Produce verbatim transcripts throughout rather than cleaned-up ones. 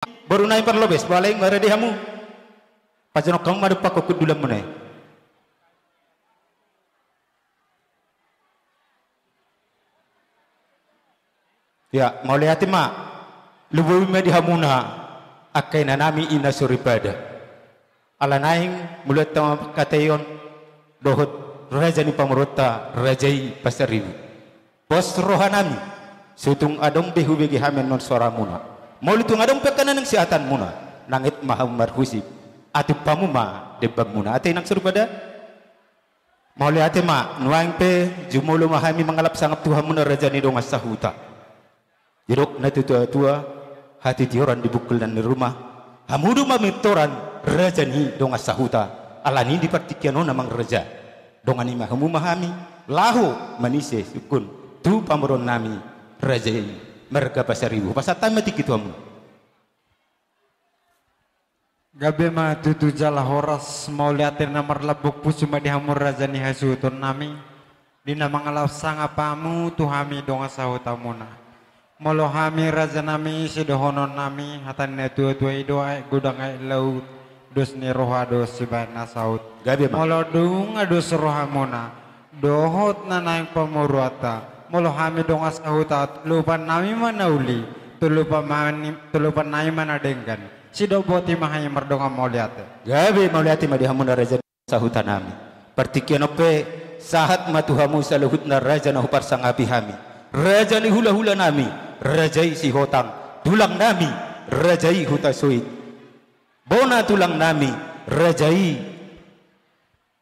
Boru nami parlobes, paling marade hamu. Pajonok hamu ma dompak hukun dulanmuna i. Ya, mauliate ma. Lumobi ma di hamuna angka ina nami, ina soripada. Ala naeng mauliate ma mangkataion dohot raja ni pamoruonta, raja i Pasaribu. Pos roha nami, so tung adong be hubege hami annon soramuna. Molo tung adong pe angka na naeng sihatanmuna, nanget ma hamu marhusip. Atup hamu ma dembangmuna. Ate inang soripada. Mauliate ma, nuaeng pe jumolo ma hami mangalap sangap tu hamuna raja ni dongan sahuta. Didok na tuatua, hatitioran di bungkul na nirumah. Hamu do mamintoran raja ni dongan sahuta. Alani di partingkian on amang raja, dongan ni hamu ma hami laho manise sungkun tu pamoruon nami, raja i marga Pasaribu. Hupasahat hami ma tingki tu hamu. Gabe ma tutu jala horas, mauliate na marlambok pusu ma di hamu raja ni hasuhuton nami, di na mangalap sangap hamu tu hami dongan sahutamuna. Molo hami raja nami, sidohonon nami hata ni na tuatua i do: Aek godang aek laut, dos ni roha do sibahen na saut. Gabe ma. Molo dung dos rohamuna dohot na naeng pamoruonta, molo hami dongan sahuta, tolopan nami ma na uli, tolopan nami, tolopan nami ma na denggan. Sidok boti ma hami mardongan mauliate. Gabe mauliate ma di hamuna raja sahuta nami. Partingkian on pe sahat ma tu hamu saluhutna raja na huparsangapi hami. Raja ni hulahula nami, raja i Sihotang. Tulang nami, raja i Hutasoit. Bona tulang nami, raja i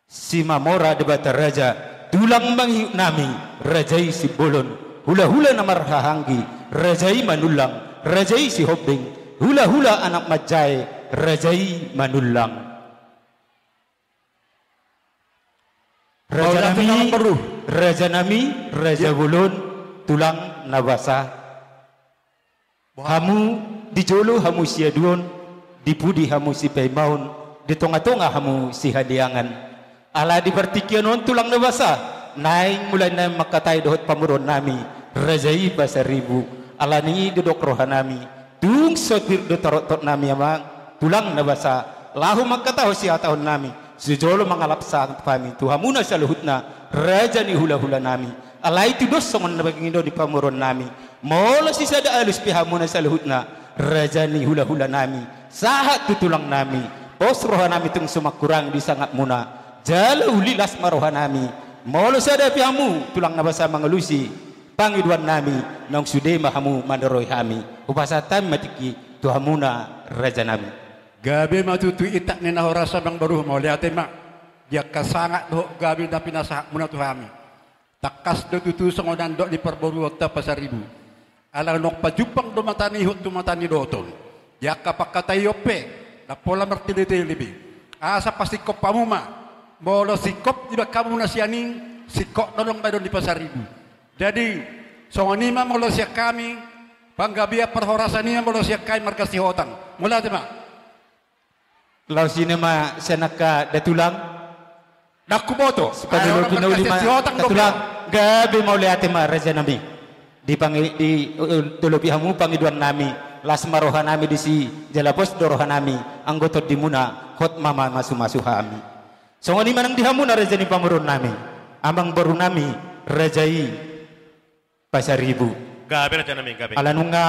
Simamora Debataraja. Tulang mangihut nami, raja i Simbolon. Hulahula na marhahaanggi, raja i Manullang, raja i Sihombing. Hulahula anak manjae, raja i Manullang. Raja nami, raja nami, raja bolon, tulang na basa. Hamu di jolo hamu siaduon, di pudi hamu sipaimaon, di tongatonga hamu sihaliangan. Ala di partingkian on tulang na basa, naeng mulai nami mangkatai dohot pamoruon nami, raja i Pasaribu. Alani i didok roha nami, tung so pir do tarottot nami amang tulang na basa, laho mangkatahon sihatahon nami, so jolo mangalap sangap hami tu hamuna saluhutna raja ni hulahula nami. Alai tudos songon na pangidoan ni pamoruon nami, molo sisada alus pe hamuna saluhutna raja ni hulahula nami, sahat tu tulang nami, pos roha nami tung so mangkurangi di sangapmuna. Jala uli las ma roha nami, molo sada pe hamu tulang na basa mangalusi pangidoan nami, naung sude ma hamu mandarohi hami. Hupasahat hami ma tingki tu hamuna raja nami. Gabe ma tutu intak ni na horas amang boru, mauliate ma di angka sangap dohot gabe na pinasahatmuna tu hami. Tangkas do tutu songon na nidok ni parboruonta Pasaribu. Ala naung pajumpang do mata ni ihut tu mata ni doton. Di angka pangkataion pe ndang pola marteletele be. Asa pasingkop hamu ma. Molo singkop dibaen hamu na sian i, singkop do nang baenon ni Pasaribu. Jadi songon i ma molo sian hami, panggabean parhorasan i ma molo sian hami marga Sihotang. Mauliate ma. Laos i ma sian angka datulang. Ndang huboto. Sipangido, ai, na uli ma datulang. Gabe mauliate ma raja nami. Di pangi-, di, eh, dolopi hamu pangidoan nami. Las ma roha nami disi, jala pos do roha nami anggo tondimuna, hot ma mamasumasu hami. Songon i ma nang di hamuna raja ni pamoruon nami, amang boru nami, raja i Pasaribu. Gabe raja nami, gabe. Ala nunga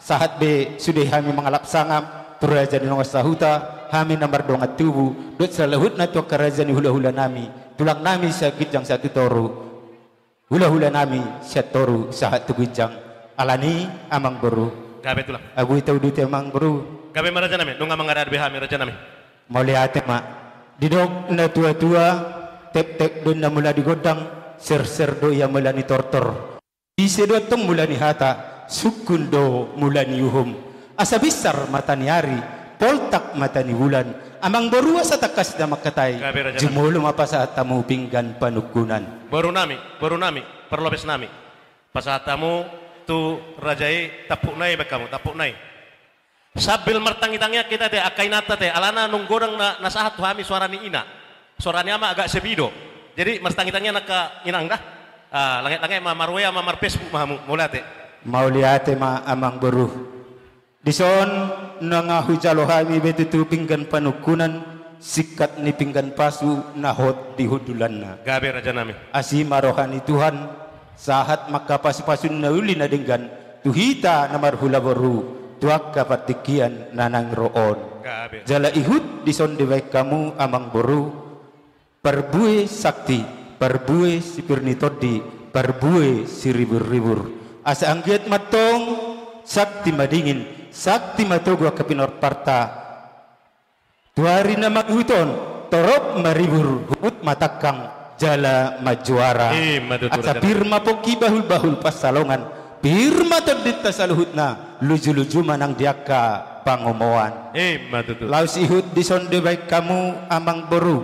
sahat be sude hami mangalap sangap tu raja ni dongan sahuta, hami na mardongan tubu dohot saluhutna tu angka raja ni hulahula nami, tulang nami sian ginjang sahat tu toru, hulahula nami sian toru sahat tu ginjang. Alani i amang boru. Gabe tulang. Abu ita uduti amang boru. Gabe ma raja nami, nunga mangaradot be hami raja nami. Mauliate ma. Didok na tuatua, teptep do na mula ni gondang, serser do ia mula ni tortor. Ise do antong mula ni hata, sungkun do mula ni uhum. Asa binsar mata ni ari, poltak mata ni bulan. Amang boru, asa tangkas na mangkatai. Gabe raja nami. Jumolo ma pasahat hamu pinggan panungkunan. Boru nami, boru nami, parlobes nami. Pasahat hamu tu raja i, tampukna i baen hamu, tampukna i. Sambil martangitangian hita te, angka inanta te, alana naung godang na, na sahat tu hami suara ni ina. Suara ni ama agak sepi do. Jadi martangitangian angka inang da. Ah, langetlanget ma, marWA ma, marFacebook ma hamu, mauliate. Mauliate ma amang boru. Dison Na nga hujalo hami be tutu pinggan panungkunan, singkat ni pinggan pasu na hot di hundulanna. Gabe, rajanami. Asi ma roha ni Tuhan, sahat ma angka pasupasu na uli na denggan tu hita na marhula boru, tu angka partingkian na naeng ro on. Gabe. Jala ihut dison dibaen hamu, amang boru, parbue sakti, parbue sipir ni tondi, parbue siriburribur. Asa anggiat ma antong sakti madingin, sakti matogu angka pinomparta. Tu ari na mangihut on, torop maribur, huhut matangkang, jala majuara. Ima tutu, rajanami. Asa pir ma pongki, bahulbahul pansalongan, pir ma tondinta saluhutna, lujuluju ma nang di angka pangomoan. Ima tutu. Laos ihut dison dibaen hamu, amang boru,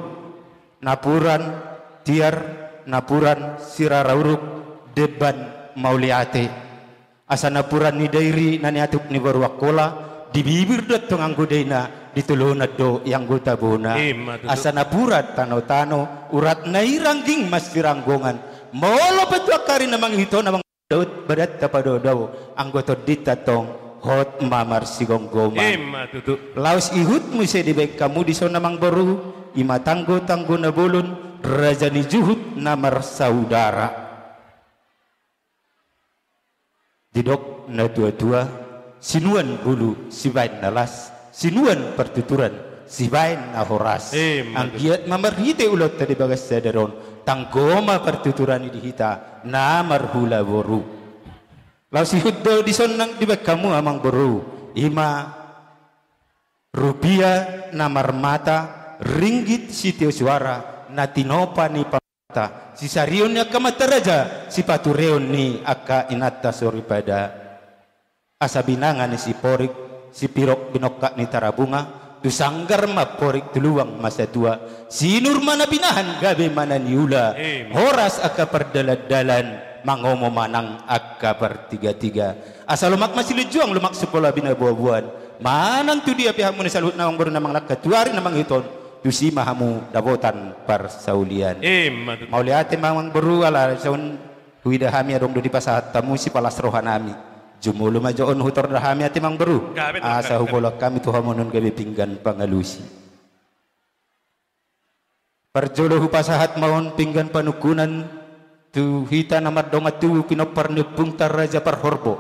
napuran tiar, napuran sirara uruk, demban mauliate. Asa napuran ni dairi na niatuk ni boru Angkola, di bibir do antong anggo daina, di tolonan do ianggo tabona. Ima tutu. Asa napuran tanotano, uratna i rangging mansiranggongan. Molo pe tu angka ari na mangihut on, amang, daud badanta padaodao, anggo tondinta antong hot ma marsigomgoman. Ima tutu. Laos ihut muse dibaen hamu dison, amang boru, ima tanggotanggo na bolon, raja ni juhut na marsaudara. Didok natuatua, sinuan bulu sibaen na las, sinuan partuturan sibaen na horas. Ima tutu. Anggiat ma marhite ulaonta di bagas sadari on, tanggo ma partuturan i di hita na marhula boru. Laos ihut do dison nang dibaen hamu, amang boru, ima rupia na marmata, ringgit sitio suara na tinopa ni pa- ta, sisarion ni angka amanta raja, sipatureon ni angka inanta soripada. Asa binanga ni Siporik, Sipirok binongkak ni Tarabunga, tu sanggar ma amporik, tu lubang ma satua, sinur ma na pinahan, gabe ma na niula. Ima. Horas angka pardalandalan, mangomo ma nang angka partigatiga. Asa lomak ma silinjuang, lomak sipola binaboaboan. Manang tu dia pe hamu na saluhutna, amang boru, na mangalangka tu ari na mangihut on, tusi ma hamu dapotan parsaulian. Ima tutu. Mauliate ma, amang boru, ala songon huida hami adong do dipasahat hamu sipalas rohanami. Jumolo ma jo on hutor da hami, ate, amang boru. Gabe, asa gabe, hupasahat hami tu hamu on gabe pinggan pangalusi. Parjolo hupasahat ma on pinggan panungkunan tu hita na mardongan tubu, pinompar ni ompungta Raja Parhorbo.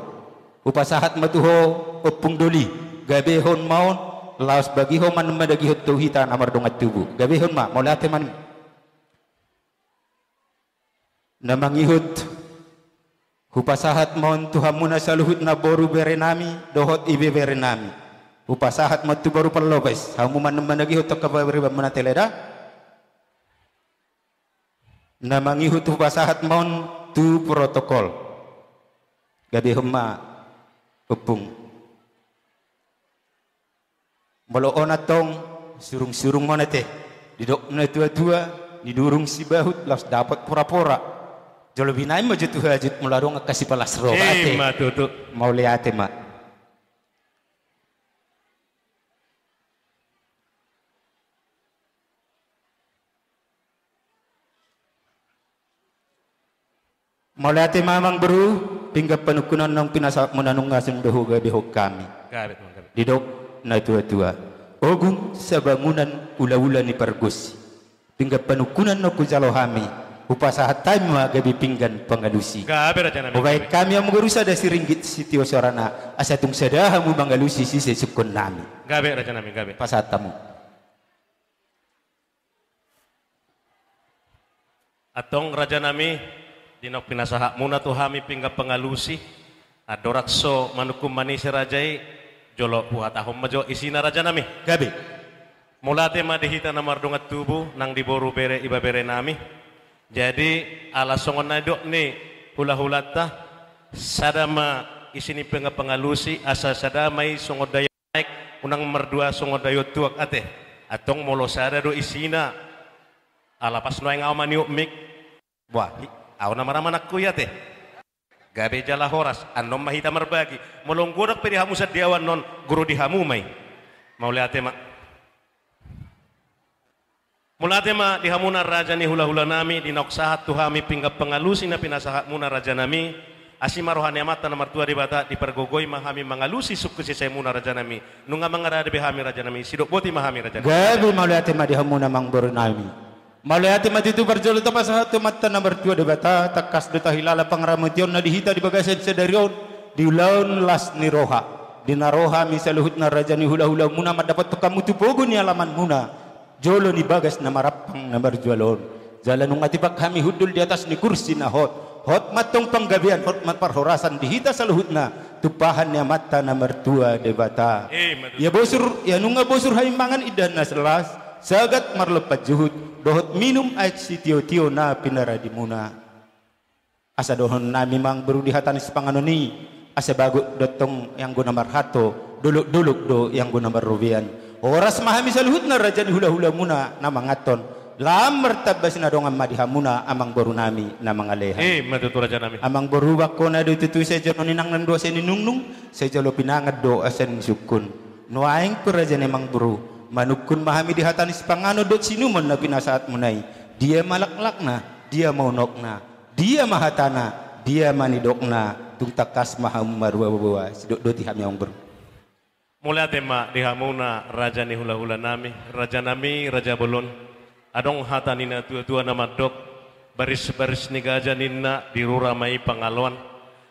Hupasahat ma tu ho, Ompung Doli, gabehon ma on, laos bagi ho manang managihon tu hita na mardongan tubu. Gabehon ma, mauliate ma. Na mangihut, hupasahat ma on tu hamuna saluhutna boru berenami dohot ibeberenami. Hupasahat ma on tu boru parlopes, hamu manang managihon tu angka paribanmuna, tele da. Na mangihut, hupasahat ma on tu protokol. Gabehon ma, Ompung. Molo on antong, surungsurung ma on, ate. Didok natuatua, nidurung sibahut, laos dapot porapora. Jolo binaen ma jo tu hajut, molo adong angka sipalas roha, ate. Ima tutu. Mauliate ma. Mauliate ma, amang boru, pinggan panungkunan naung pinasahatmuna nunga sun do hugabehon hami. Gabe, amang, gabe. Didok natuatua, ogung sabangunan, ulaula ni pargonsi. Pinggan panungkunan naung hujalo hami, hupasahat hami ma gabe pinggan pangalusi. Gabe, rajanami. Hubaen hami, amang boru, sada siringgit sitio suarana, asa tung sada hamu mangalusi sisungkunnami. Gabe, rajanami, gabe. Pasahat hamu. Antong, rajanami, di naung pinasahatmuna tu hami pinggan pangalusi, andorang so manungkun manise raja i, jolo huhatahon ma jo isina, rajanami. Gabe. Mauliate ma di hita na mardongan tubu, nang di boru bere ibeberenami. Jadi, ala songon na nidok ni hulahulanta, sada ma isi ni pinggan pangalusi, asa sada ma i songon daya aek, unang mardua songon dayot tuak, ate. Antong molo sada do isina, ala pas nuaeng ahu maniop mik. Wah, hi, ahu na maramanangku i, ate. Gabe jala horas, annon ma hita marbagi. Molo godang pe di hamu sandiaon annon, guru di hamu ma i. Mauliate ma. Mauliate ma di hamuna raja ni hulahulanami, di naung sahat tu hami pinggan pangalusi na pinasahatmuna, rajanami. Asi ma roha ni Amanta na martua Debata, dipargogoi ma hami mangalusi sungkun-sesai muna raja nami. Nunga mangarade be hami raja nami, sidok boti ma hami raja nami. Gabe mauliate ma di hamuna amang boru nami. Mauliate ma tutu parjolo tapasahat tu Amanta na martua Debata, tangkas do tahilala pangaramotionna di hita di bagasan sadari on, di ulaon las ni roha. Di na ro hami saluhutna raja ni hula-hula muna mandapothon hamu tu pogu ni alaman muna. Jolo ni bagas na marampang na marjual on. Jala nunga tipak hami hundul di atas ni kursi na hot. Hot ma antong panggabean, hot ma parhorasan di hita saluhutna. Tumpahan ni Amanta na martua Debata. Emma tutu. Ia bosur, ia nunga bosur hami mangan indahan na las, sagat marlompan juhut, dohot minum aek sitio-tio na pinaradi muna. Asa dohonon nami amang boru di hata ni sipanganon i, asa bagot do antong ianggo na marhato, dolok-dolok do ianggo na marrobean. Horas ma hami saluhutna raja ni hula-hula muna na manganhon. Lam martamba sinadongan ma di hamuna amang boru nami na mangalean. Emma tutu raja nami. Amang boru, bangkona do tutu sai jolo ninangan do asa ninungnung, sai jolo pinangan do asa nisungkun. Nuaeng pe raja ni amang boru, manungkun ma hami di hata ni sipanganon dohot siinumon na pinasahat muna i. Dia ma laklakna, dia ma unokna, dia ma hatana, dia ma nidokna, tung tangkas ma hamu marboa-boa, sidok boti hami amang boru. Mauliate ma di hamuna raja ni hula-hula nami, raja nami, raja bolon. Adong hata ni na tua-tua na mandok, baris-baris ni gaja ninna, di rura ma i pangaloan.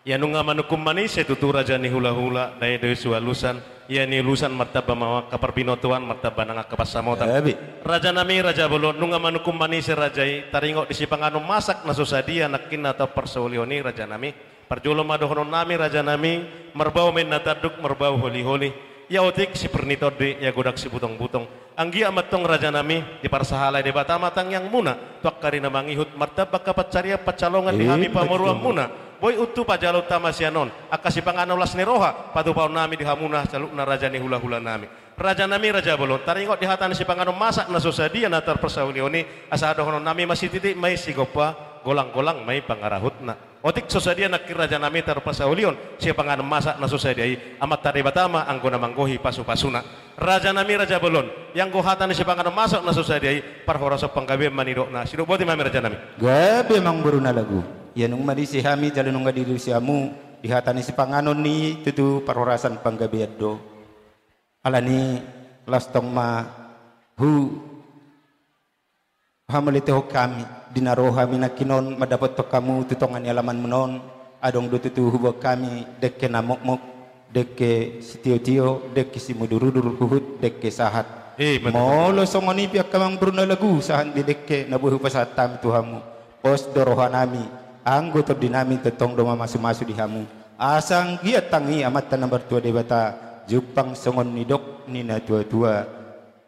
Ia nunga manungkun manise tutu raja ni hula-hula, dae do i siualusan, ia niualusan martamba ma angka parbinotoan, martamba nang angka pansamotan. Gabe. Raja nami, raja bolon, nunga manungkun manise raja i, taringot di sipanganon masak na so sadia nangkin na taparsaulihon i raja nami. Parjolo ma dohonon nami raja nami, marbau ma inna tanduk, marbau holi-holi. Ia otik sipir ni tondi, ia godang sibutong-butong. Anggiat ma antong raja nami, diparsahala Debata ma tangiang muna, tu angka ari na mangihut, martamba angka pansarian pansalongan di hami pamoruon muna. Boi untu pajalo hami sian on, angka sipanganon las ni roha, patupahon nami di hamuna, saluhutna raja ni hula-hula nami. Raja nami, raja bolon, taringot di hata ni sipanganon masak na so sadia na taparsaulihon i, asa dohonon nami ma sititi ma i sigompa, golang-golang ma i pangarahutna. Otik so sadia nangkin raja nami taparsaulihon, sipanganon masak na so sadia i, Amanta Debata ma anggo na manggohi pasu-pasuna. Raja nami, raja bolon, ianggo hata ni sipanganon masak na so sadia i, parhorasan panggabean ma nidokna, sidok boti ma hami raja nami. Gabe amang boru na lagu. Ia nunga diisi hami, jala nunga diisi hamu, di hata ni sipanganon i tutu parhorasan panggabean do. Alani, laos tong ma hu hamauliatehon hami, di na ro hami nangkin on mandapothon hamu tu tonga ni alaman muna on, adong do tutu huboan hami, dengke na mokmok, dengke sitio-tio, dengke simudur-udur, huhut dengke sahat. Emma tutu. Molo songon i pe angka amang boru na lagu, sahat ni dengke na boi hupasahat hami tu hamu. Pos do roha nami, anggo tondi nami tongtong do mamasu-masu di hamu. Asa anggiat tangi Amanta na martua Debata, jumpang songon nidok ni na tua-tua.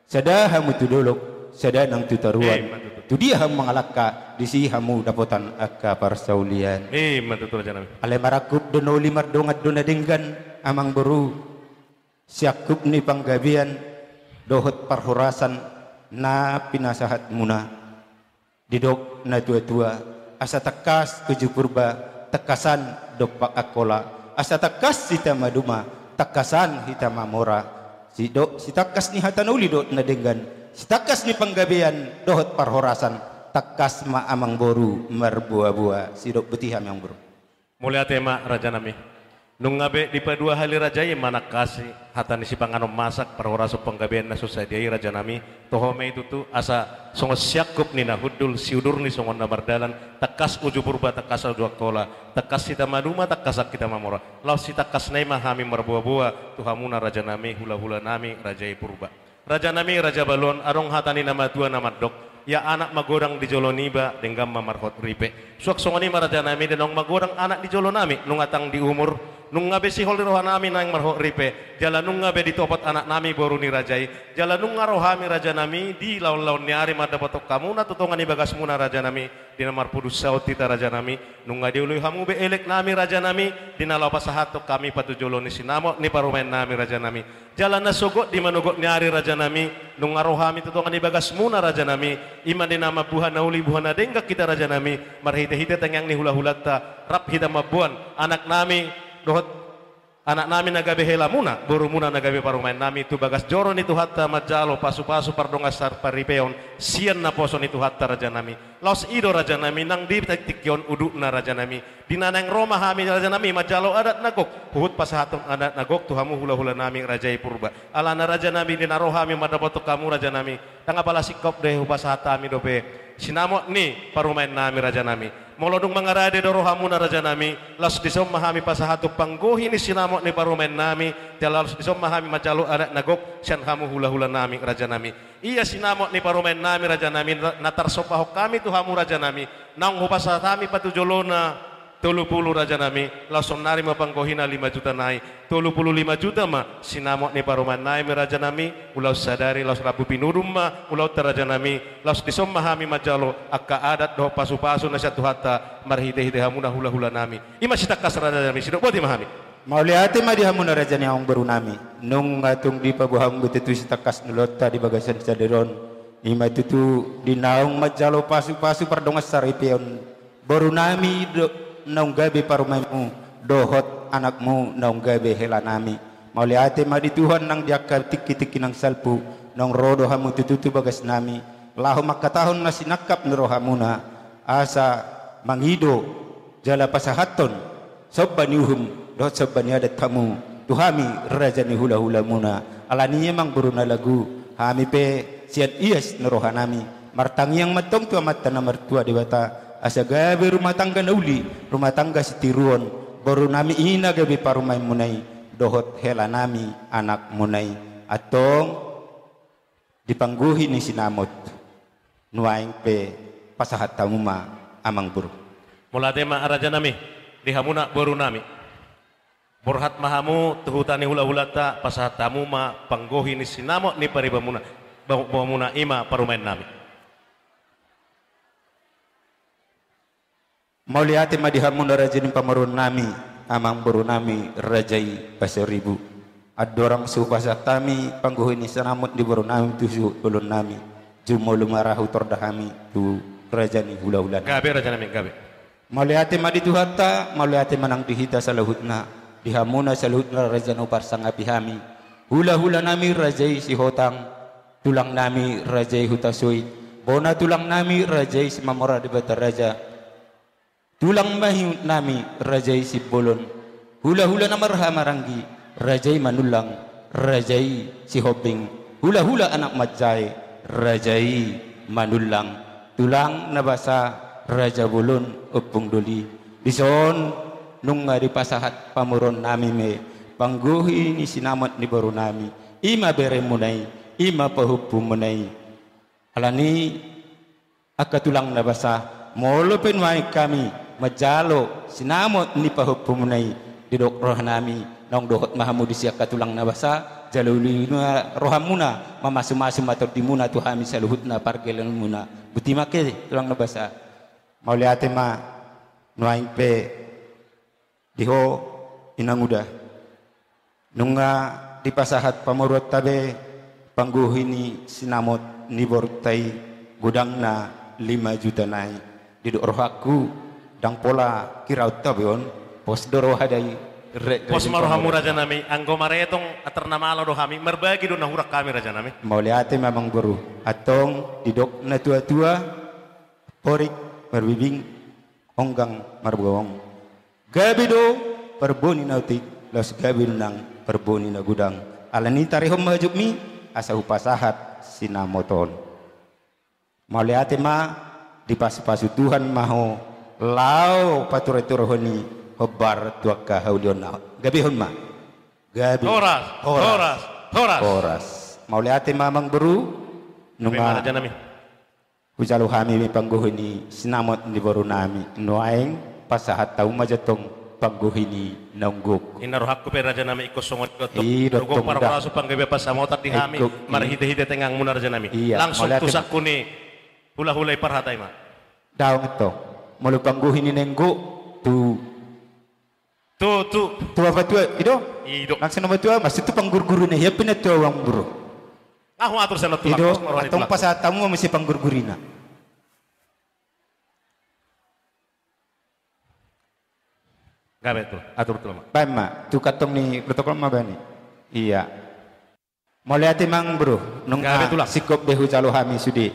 Sada hamu tu dolok, sada nang tu toruan. Emma tutu. Tu dia hamu mangalangka, disi hamu dapotan angka parsaulian. Emma tutu raja nami. Alai marangkup do na uli, mardongan do na denggan, amang boru. Siangkup ni panggabean, dohot parhorasan, na pinasahat muna. Didok na tua-tua, asa tangkas uju Purba, tangkasan dompak Angkola, asa tangkas hita maduma, tangkasan hita mamora. Sidok, sitangkas ni hata na uli dohot na denggan, sitangkas ni panggabean dohot parhorasan, tangkas ma amang boru marboa-boa, sidok boti hami amang boru. Mauliate ma raja nami. Nunga be dipaduahali raja i manangkasi hata ni sipanganon masak parhorasan panggabean na so sadia i raja nami. Toho ma i tutu asa songon siangkup ni na hundul, siudur ni songon na mardalan, tangkas uju Purba, tangkas uju Angkola, tangkas hita maduma, tangkasan hita mamora. Laos sitangkasna i ma hami marboa-boa tu hamuna raja nami, hula-hula nami, raja i Purba. Raja nami, raja bolon, adong hata ni na matua na mandok, ia anak magodang di jolo niba, denggan ma marhot ripe. Suang songon i ma raja nami, di naung magodang anak di jolo nami, nunga tang di umur, nunga be sihol di roha nami naeng marhot ripe, jala nunga be ditopot anak nami boru ni raja i, jala nunga ro hami raja nami, di laon-laon ni ari mandapothon hamuna tu tonga ni bagas muna raja nami, di na marpudun saut hita raja nami, nunga dioloi hamu be elek nami raja nami, di na laho pasahathon hami patujolo ni sinamot ni parumaen nami raja nami. Jala na sogot di manogot ni ari raja nami, nunga ro hami tu tonga ni bagas muna raja nami, i ma di na mambuha na uli buha na denggan hita raja nami, marhite-hite tangiang ni hula-hulanta, rap hita mamboan, anak nami, dohot Anaknami na gabe helamuna, borumuna na gabe parumaennami, tu bagas joro ni Tuhanta manjalo pasupasu pardongansaripeon sian naposo ni Tuhanta, rajanami. Laos i do, rajanami, nang di tingki on udutna, rajanami. Di na naeng ro ma hami, rajanami, manjalo adat na gok, huhut pasahathon adat na gok tu hamu hulahulanami, raja i Purba. Alana, rajanami, di na ro hami mandapothon hamu, rajanami, ndang apala singkop do i, hupasahat hami dope sinamot ni parumaennami, rajanami. Molo dung mangarade do rohamuna, rajanami, laos dison ma hami pasahathon panggohi ni sinamot ni parumaennami, jala laos dison ma hami manjalo adat na gok sian hamu hulahulanami, rajanami. Ia sinamot ni parumaennami, rajanami, na, na tarsombahon hami tu hamu, rajanami, naung hupasahat hami patujolona tolu pulu, rajanami, laos saonari ma panggohina lima juta nai. Tolu pulu lima juta ma sinamot ni parumaennami, rajanami, ulaon sadari laos rambu pinudun ma ulaonta, rajanami, laos dison ma hami manjalo angka adat dohot pasupasu na sian Tuhanta marhitehite hamuna hulahulanami. I ma sitangkas, rajanami, sidok boti ma hami. Mauliate ma di hamuna, raja ni amangborunami. Nunga tung dipaboa hamu tutu sitangkas ni ulaonta di bagasan sadari on. I ma tutu di naung manjalo pasupasu pardongansaripeon borunami do, naung gabe parumaenmu, dohot anakmu naung gabe helanami. Mauliate ma di Tuhan nang di angka tingkitingki na salpu, naung ro do hamu tutu tu bagasnami, laho mangkatahon na sinangkap ni rohamuna, asa mangido jala pasahathon somba ni uhum dohot somba ni adat hamu tu hami, raja ni hulahulamuna. Alani i, amangboru na lagu, hami pe sian ias ni rohanami martangiang ma antong tu Amanta na martua Debata, asa gabe rumah tangga na uli, rumah tangga sitiruon borunami i na gabe parumaenmuna i, dohot helanami anakmuna i. Antong di panggohi ni sinamot nuaeng pe pasahat hamu ma, amangboru. Mauliate ma, rajanami, di hamuna borunami. Borhat ma hamu tu huta ni hulahulanta, pasahat hamu ma panggohi ni sinamot ni paribanmuna, ba-, boamuna, i ma parumaennami. Mauliate ma di hamuna, raja ni pamoruonnami, amangborunami, raja i Pasaribu. Andorang so hupasahat hami panggohi ni sinamot ni borunami tu suhut bolonnami, jumolo ma ra hutorda hami tu raja ni hulahulanta. Gabe, rajanami, gabe. Mauliate ma di Tuhanta, mauliate ma nang di hita saluhutna, di hamuna saluhutna raja na huparsangapi hami. Hulahulanami, raja i Sihotang, tulangnami, raja i Hutasoit, bona tulangnami, raja i Simamora Debata Raja, tulang mahutnami, raja i Simbolon, hulahula na marhahamaranggi, raja i Manullang, raja i Sihombing, hulahula anak manjae, raja i Manullang, tulang na basa, raja bolon, ompung doli. Dison nunga dipasahat pamoruonnami ma panggohi ni sinamot ni borunami, i ma beremuna i, i ma pahompumuna i. Alani i, angka tulang na basa, molo pe nuaeng hami manjalo sinamot ni pahompumuna i, didok rohanami, naung dohot ma hamu disi, angka tulang na basa, jalo uli ma rohamuna, mamasumasu ma tondimuna tu hami saluhutna pargellenmuna. Boti ma angke tulang na basa. Mauliate ma nuaeng pe di ho, inanguda. Nunga dipasahat pamoruonta be panggohi ni sinamot ni borunta i, godangna lima juta nai. Didok rohangku, ndang pola hiraonta be on, pos do roha da i. Re-, pos ma rohamu, rajanami, anggo maretong atar na malo do hami, marbagi do na hurang hami, rajanami. Mauliate ma, amangboru. Antong didok natuatua, porik marbibing, onggang margoong. Gabe do parboni na otik, laos gabe do nang parboni na godang. Alani i, tarihon ma hajutmi, asa hupasahat sinamot on. Mauliate ma, dipasupasu Tuhan ma ho, laho paturehon i hombar tu angka haulionna. Gabehon ma. Gabe. Horas, horas, horas, horas. Horas. Mauliate ma, amangboru. Gabe ma, nunga, rajanami. Hujalo hami be panggohi ni sinamot ni borunami, nuaeng pasahat hamu ma jo antong panggohi ni naung gok. Inna rohangku pe, rajanami, ingkon songon i do antong. I do antong, da. Naung gok parhorasan panggabean pansamotan di hami, ingkon, i, marhitehite tanganmuna, rajanami. Iya, langsung mauliate ma. Tu sangku ni hulahula i, parhata i ma. Daong antong. Molo panggohi ni naung gok tu Tu, tu. Tu apatua, i do? I do. Nang sian apatua, maksud tu panggurgurina, ia pe na tu amangboru. Nga huatur sian apatua. I do, pos ma roha ni antong tulang. Pasahat hamu ma muse panggurgurina. Gabe tulang, atur tulang. Baen ma tu kantong ni protokol ma baen i. Ia. Mauliate amang boru, nunga singkop be hujalo hami sude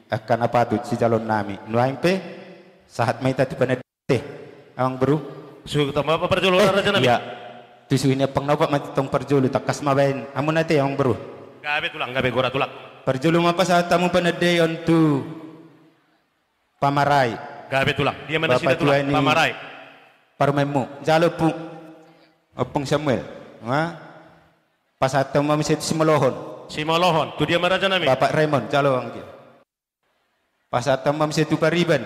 angka na patut sijaloonnami. Nuaeng pe sahat ma hita tu panandaion ate, amang boru. Suhut ma parjolo, rajanami. Ia. Tu suhi ni ampang na opat ma tong parjolo, tangkas ma baen hamuna ate, amang boru. Gabe tulang, gabe, gora tulang. Parjolo ma pasahat hamu panandaion tu pamarai. Gabe tulang. Dia ma nasida tulang, pamarai. Parumaenmu. Jalo Ompung, Ompung Samuel. Pasahat hamu ma muse tu simolohon. Simolohon. Tu dia ma, rajanami? Bapak Raymond, jalo anggi. Pasahat hamu ma muse tu pariban.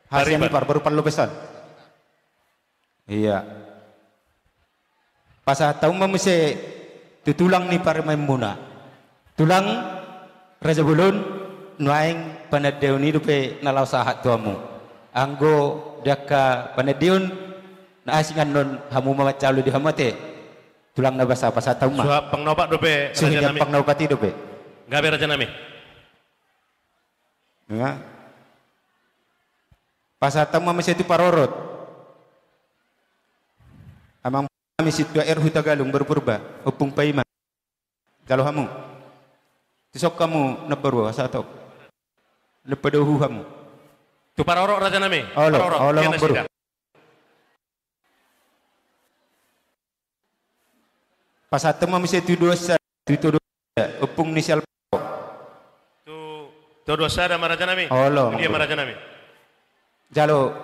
Hasian ni parboru Pallopesan. Ia. Pasahat hamu ma muse tu tulang ni parumaenmuna. Tulang, raja bolon, nuaeng panandaion i dope na laho sahat tu hamu. Anggo di angka panandaion na asing annon, hamu ma manjalo di hamu ate. Tulang na basa, pasahat hamu ma. Suhi ampang na opat dope, rajanami. Suhi ampang na opat i dope. Gabe, rajanami. Ia. Pasahat hamu ma muse tu parorot. Amang nami Sintua R Hutagalung, boru Purba, Ompung Paiman. Jalo hamu. Tu son hamu namboru, asa tong na padohu hamu. Tu parorot, rajanami. Olo, parorot, olo, dia amang boru. Nasida. Pasahat hamu ma muse tu Todoan Sada, tu Todoan Sada, Ompung ni si Alvaro. Tu Todoan Sada ma, rajanami. Olo, dia ma, rajanami. Jalo,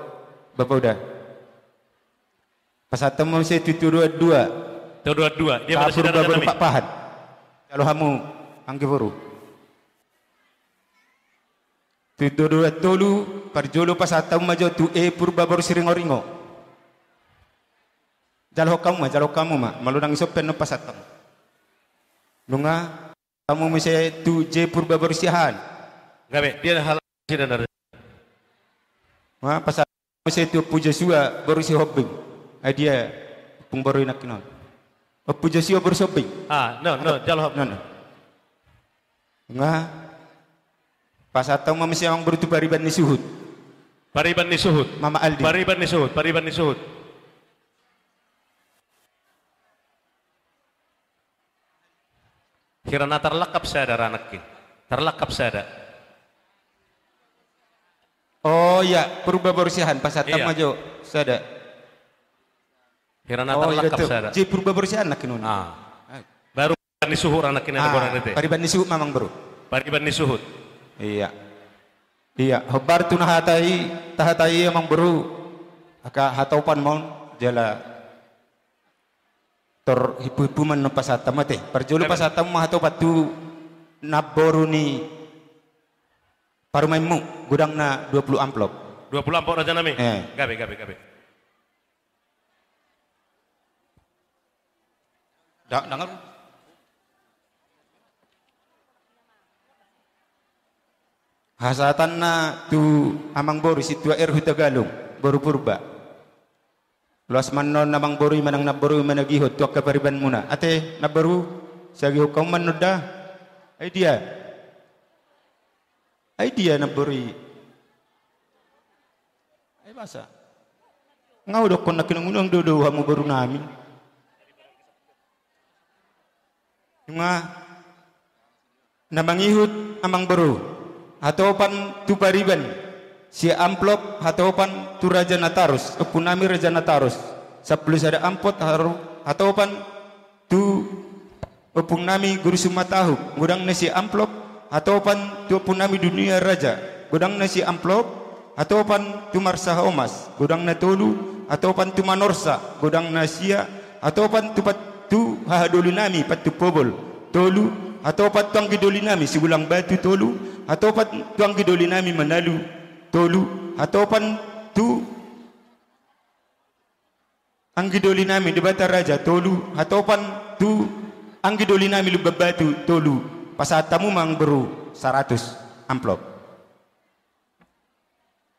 Bapa Uda. Pasahat hamu ma muse tu Todoan Dua. Todoan Dua, dia ma nasida, rajanami. Purba boru Pakpahan. Jalo hamu, anggi boru. Tu Todoan Tolu, parjolo pasahat hamu ma jo tu E Purba boru Siringoringo. Jalo hamu ma, jalo hamu ma, molo ndang dison pe annon pasahat hamu. Nunga, hamu muse tu J Purba boru Siahaan. Gabe, dia hal sida na. Pasahat muse tu Ompu Josua boru Sihombing. Ai dia, Ompung boru i nangkin on. Ompu Josua boru Sihombing. Ah, no, no, jalo hamu. No, no. Nga. Pasahat hamu ma muse, amang boru, tu pariban ni Suhut. Pariban ni Suhut. Mama Aldi. Pariban ni Suhut, pariban ni Suhut. Hira na tarlangkap sada ra nangkin. Tarlangkap sada. Oh ia, Purba boru Siahaan, pasahat hamu ma jo sada. Hira na tarlangkap sada. J Purba boru Siahaan nangkin on. Ah. Baru pariban ni Suhut ra nangkin, ah, pariban ni Suhut ma, amang boru. Pariban ni Suhut. Ia. Ia, hombar tu na hata i, tahatai, amang boru. Angka hatopan ma on, jala tor himpuhimpu ma annon pasahat hamu ate. Parjolo pasahat hamu ma hatopan tu namboru ni parumaenmu, godangna dua pulu amplop. Dua pulu amplop, rajanami. Eh. Gabe, gabe, gabe. Ndang, ndang aru. Hasahatanna tu amang boru Sintua R Hutagalung, boru Purba. Loas ma annon amang boru i manang namboru i managihon tu angka paribanmuna. Ate namboru, sagihon hamu ma annon da. Ai dia? Ai dia namboru i? Ai boasa? Nga hudokkon nangkin on, unang dohot hamu borunami. Nunga na mangihut amang boru, hatopan tu pariban, sia amplop, hatopan tu Raja Natarus, ompunami Raja Natarus, sampulu sada amplop, haru-, hatopan tu ompungnami Guru Simatahum, godangna sia amplop, hatopan tu ompungnami Dunia Raja, godangna sia amplop, hatopan tu Marsahaomas, godangna tolu, hatopan tu Manorsa, godangna sia, hatopan tu pat-, tu hahadolinami Patumpobol, tolu, hatopan tu anggidolinami Sigulang Batu, tolu, hatopan tu anggidolinami Manalu, tolu, hatopan tu anggidolinami Debata Raja, tolu, hatopan tu anggidolinami Lumban Batu, tolu. Pasahat hamu ma amang boru saratus amplop.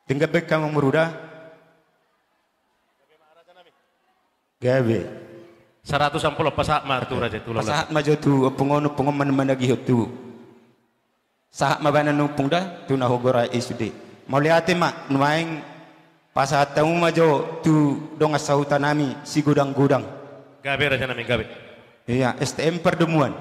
Denggan baen amang boru da? Gabe. Saratus amplop pasahat ma tu raja, tu laulata. Pasahat ma jo tu ompung on, ompung on ma na managihon tu. Sahat ma baenan ni ompung da, tu na hugora i sude. Mauliate ma, nuaeng Pasahat hamu ma jo tu dongan sahuta nami Sigodang-godang. Gabe raja nami, gabe. Iya, S T M Pardomuan.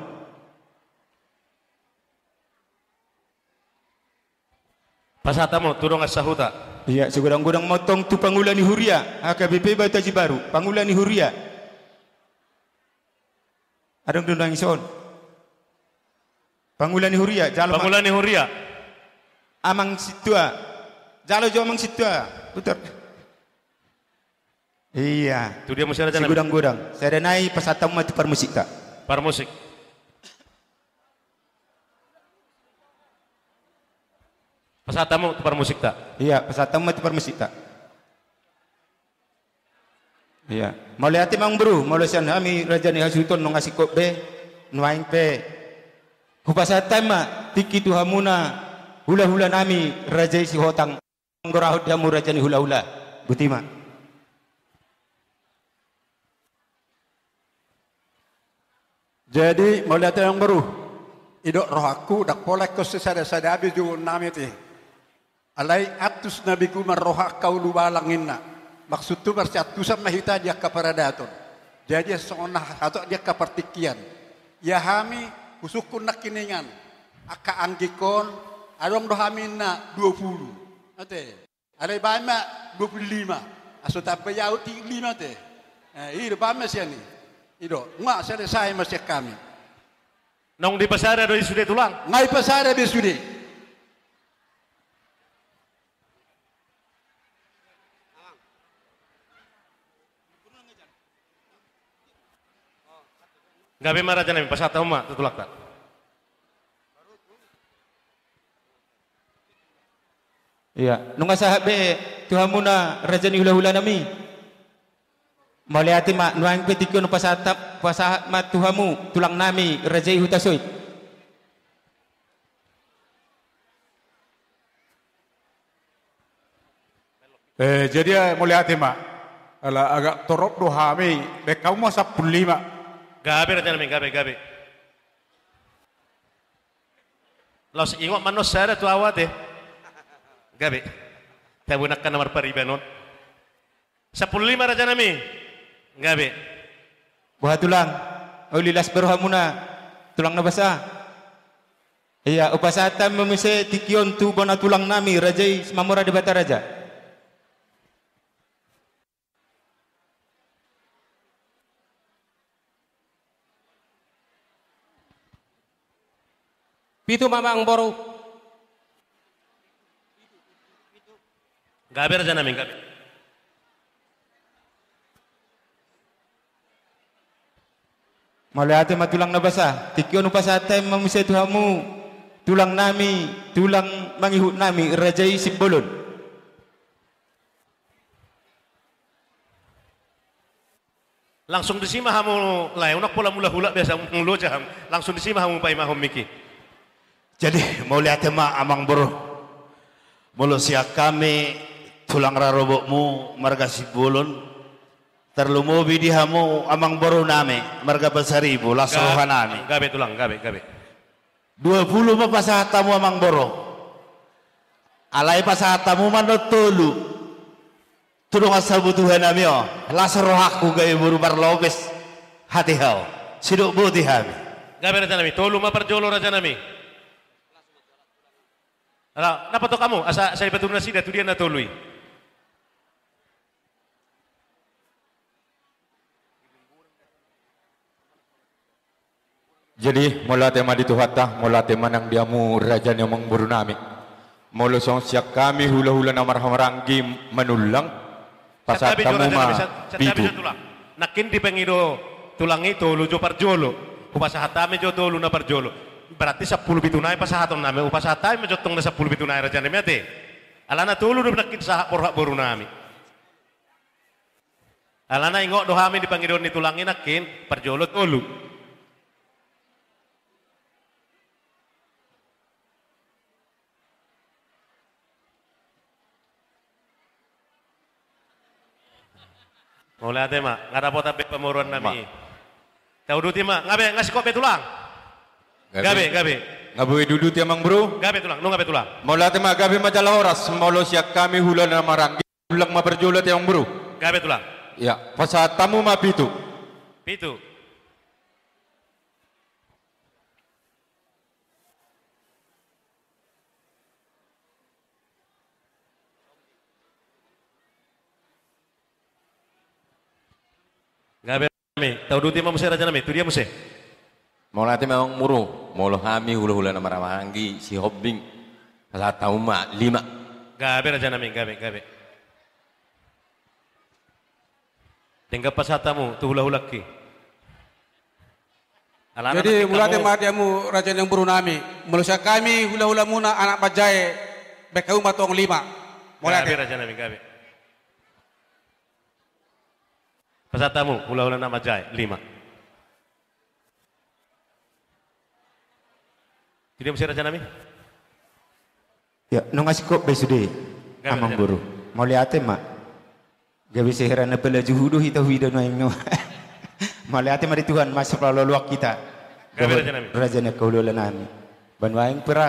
Pasahat hamu tu dongan sahuta. Iya, Sigodang-godang ma antong tu pangula ni huria, H K B P Batu Aji Baru, pangula ni huria. Adong do nangis on. Pangula ni huria, jalo ma. Pangula ni huria. Amang sintua. Jalo jo amang sintua. Putar. Iya. Tu dia muse raja nami. Sigodang-godang. Sada nai pasahat hamu ma tu parmusikta. Parmusik. Pasahat hamu tu parmusikta. Iya, pasahat hamu ma tu parmusikta. Iya. Mauliate ma amang boru, molo sian hami raja ni hasuhuton nunga singkop be, nuaeng pe. Hupasahat hami ma tingki tu hamuna hulahula nami raja i Sihotang. Manggorahon di hamu raja ni hulahula. Boti ma. Jadi, mauliate amang boru. Idok rohangku, ndang pola ingkon sisada-sada be jouon nami ate. Alai antus na begu marroha angka ulubalang inna. Maksudhu marsiantusan ma hita di angka paradaton. Jadi, songon na hatop di angka partingkian. Ia hami, husungkun nangkiningan. Angka anggingkon, adong do hami inna dua pulu. Ate. Alai baen ma dua pulu lima. Asa tamba i ahu tingki lima ate. Eh, i do baen ma sian i. I do, nunga selesai ma sian hami. Naung dipasada do i sude tulang? Nga dipasada be sude. Gabe ma raja nami, pasahat hamu ma tu tulangta. Iya, nunga sahat be tu hamuna raja ni hulahula nami. Mauliate ma, nuaeng pe tingki on pasahat, pasahat ma tu hamu tulang nami raja i Hutasoit. Eh, jadi, eh, mauliate ma. Ala agak torop do hami, baen hamu ma sampulu lima. Gabe raja nami, gabe, gabe. Laos ingot ma annon sada tu ahu ate. Gabe. Tabo nangkin na marpariban on. Sampulu lima raja nami. Gabe. Boha tulang. Uli las be rohamuna. Tulang na basa. Iya, hupasahat hami ma muse tingki on tu bona tulang nami, raja i Simamora Debata Raja. Pitu ma amang boru. Gabe raja nami, gabe. Mauliate ma tulang na basa, tingki on hupasahat hami ma muse tu hamu tulang nami, tulang mangihut nami, raja i Simbolon. Langsung disi ma hamu lae, unang pola mulak-ulak biasa molo jam. Langsung disi ma hamu paimahon mik i. Jadi, mauliate ma amang boru. Molo sian hami tulang rarobotmu marga Simbolon, tarlumobi di hamu amang boru nami marga Pasaribu, las roha nami. Gabe tulang, gabe, gabe. Dua pulu ma pasahat hamu amang boru. Alai pasahat hamu ma annon tolu. Tu dongan sabutuha nami on, las rohangku gabe boru parlopes. Hatiha on. Sidok boti hami. Gabe raja nami, tolu ma parjolo raja nami. Ala, na patok hamu, asa sai dipatudu nasida tu dia na tolu i. Jadi, mauliate ma di Tuhanta, mauliate ma nang di hamu raja ni amang boru nami. Molo songon sian hami hulahula na marhahamaranggi manullang, pasahat hamu ma pitu. Nangkin dipangido tulang i tolu jo parjolo. Hupasahat hami jo tolu na parjolo. Berarti sampulu pitu nai pasahaton nami. Hupasahat hami ma jo antong na sampulu pitu nai raja nami ate. Alana tolu do nangkin sahat borhat boru nami. Alana ingot do hami di pangidoan ni tulang i nangkin, parjolo tolu. Mauliate ma, nga dapotan be pamoruon nami. Tauduti ma, nga be, nga singkop be tulang. Gabe, gabe. Nga boi diuduti amang boru. Gabe tulang, nunga be tulang. Mauliate ma, gabe ma jala horas, molo sian hami hulahula na marhahamaranggi. Tulang ma parjolo ate, amang boru. Gabe tulang. Ya, pasahat hamu ma pitu. Pitu. Gabe. Nami, tauduti ma muse raja nami, tu dia muse? Mauliate ma amang boru, molo hami hulahula na marhahamaranggi Sihombing, pasahat hamu ma lima. Gabe raja nami, gabe, gabe. Denggan pasahat hamu tu hulahulangki. Alana. Jadi, nangkin mauliate hamu ma di hamu raja ni amang boru nami. Molo sian hami hulahulamuna Anak Manjae, baen hamu ma tong lima. Mauliate. Gabe raja nami, gabe. Pasahat hamu hulahula Anak Manjae, lima. Jadi, muse raja nami? Ya, nunga singkop be sude. Gabe, amang boru. Mauliate ma. Gabe sehera na pala juhu do hita huida nuaeng. Mauliate ma di Tuhan, mansai parloak hita. Gabe raja nami. Raja ni hulahula nami. Ba nuaeng pe ra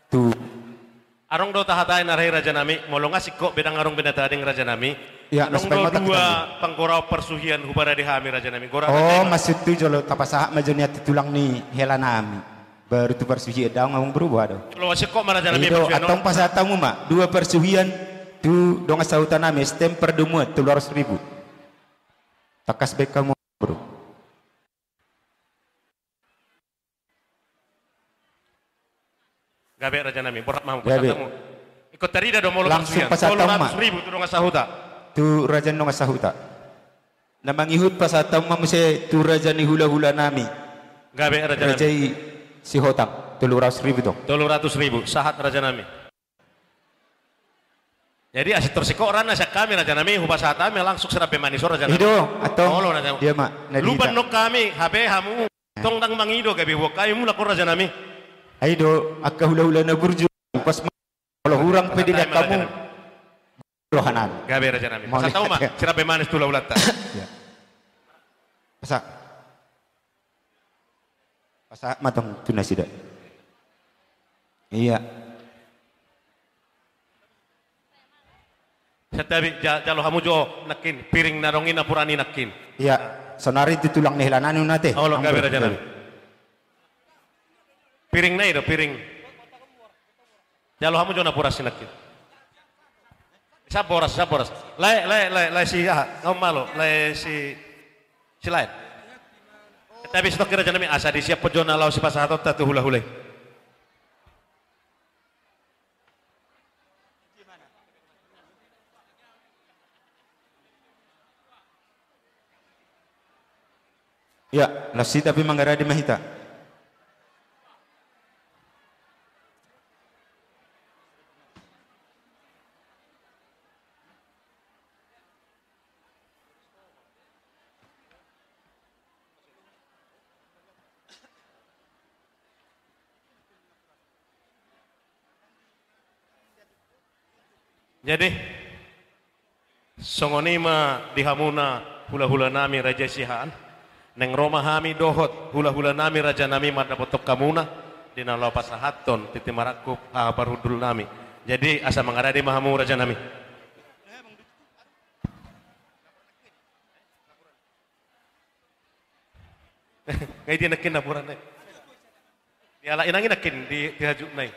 tu Adong do tahatai na rahi raja nami, molo nga singkop be ndang adong be na tading raja nami. Ya, adong do dua panggoraon parsuhian huparade hami raja nami. Gora. Oh, maksud tu jolo tapasahat ma jo nian tu tulang ni hela nami. Baru tu parsuhian daong amang boru, boha do. Jolo singkop ma raja nami. Antong pasahat hamu ma dua parsuhian tu dongan sahuta nami, S T M Pardomuan, tolu ratus ribu. Tangkas baen hamu amang boru. Gabe raja nami, borhat ma hamu. Gabe. Pasahat hamu. Ingkon tarida do molo langsung pasahat hamu ma. Tolu ratus ribu tu dongan sahuta. Tu raja ni dongan sahuta. Na mangihut pasahat hamu ma muse tu raja ni hulahula nami. Gabe raja nami. Raja i Sihotang, tolu ratus ribu tong. Tolu ratus ribu, sahat raja nami. Jadi asa tor singkop ra na sian hami raja nami, hupasahat hami langsung Sirabe Manis on raja nami. I do, antong. Olo raja. Dia ma na diida. Lupa nang hami, hape hamu tong ndang mangido gabe huboan hami mulak on raja nami. I do, angka hulahula na burju, pas ma-, molo hurang pe dilehon hamu. Rohanan. Gabe raja nami. Pasahat hamu ma Sirabe Manis tu hulahulanta. Ya. Pasahat. Pasahat ma tong tu nasida. Iya. Santabi, ja-, jalo hamu jo nangkin piring na adong i, napuran i nangkin. Iya. Saonari tu tulang ni hela nami ma ate. Olo, gabe raja nami. Piring na i do, piring. Jalo hamu jo napuran si nangkin. Saboras, saboras. Lae, lae, lae, lae si aha, nga malo, lae si, si laen. Tapi stok kira raja nami, asa disiap jo na laho sipasahatonta tu hulahula i. Ya, las i, tapi mangarade ma hita. Jadi, songon i ma di hamuna hulahula nami raja i Siahaan. Naeng ro ma hami dohot hulahula nami raja nami mandapothon hamuna di na laho pasahathon tintin marangkup haha parhundul nami. Jadi, asa mangarade ma hamu raja nami. Nga i dia nangkin napuran na i. Dialap i nangkin di, di hajutna i.